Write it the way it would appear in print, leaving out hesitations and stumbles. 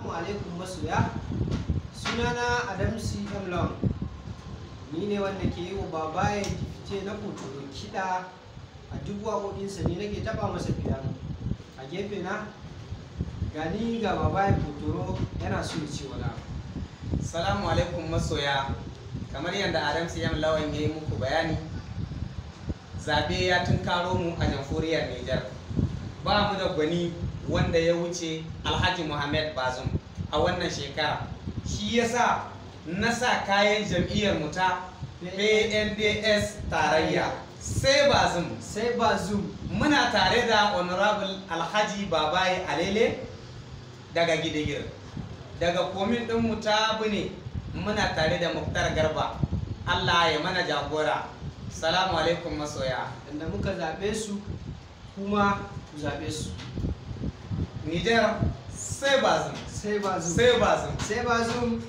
Assalamu alaikum masoya. Sunana Adamsi M. Long. Ni ne wanda ke yi wa Babaye Difite na Kotoro kiɗa a duk waƙoƙinsa, ni nake taɓa masa fiyano. A gefe na gani ga Babaye Kotoro yana so ya ce wani abu. Salamu alaikum masoya, kamar yadda Adam Siyam Lawan ya yi muku bayani, zabe ya tunkaro mu a jamhuriyar Nijar. Ba mu da gwani wanda ya wuce Alhaji Muhammad Bazum a wannan shekara. Shi yasa na sa kayan jam'iyyar mu ta PNDS Tarayya. Sai Bazum. Sai Bazum. Muna tare da Honorable Alhaji Babaye Alele daga Gidigir. Daga komin ɗinmu ta Bune muna tare da Muktar Garba. Allah ya mana jagora. Salamu alaikum masoya. Inda muka zaɓe su, kuma ku zaɓe su. Nijar, sai Bazum. Sai Bazum. Sai Bazum. Sai Bazum.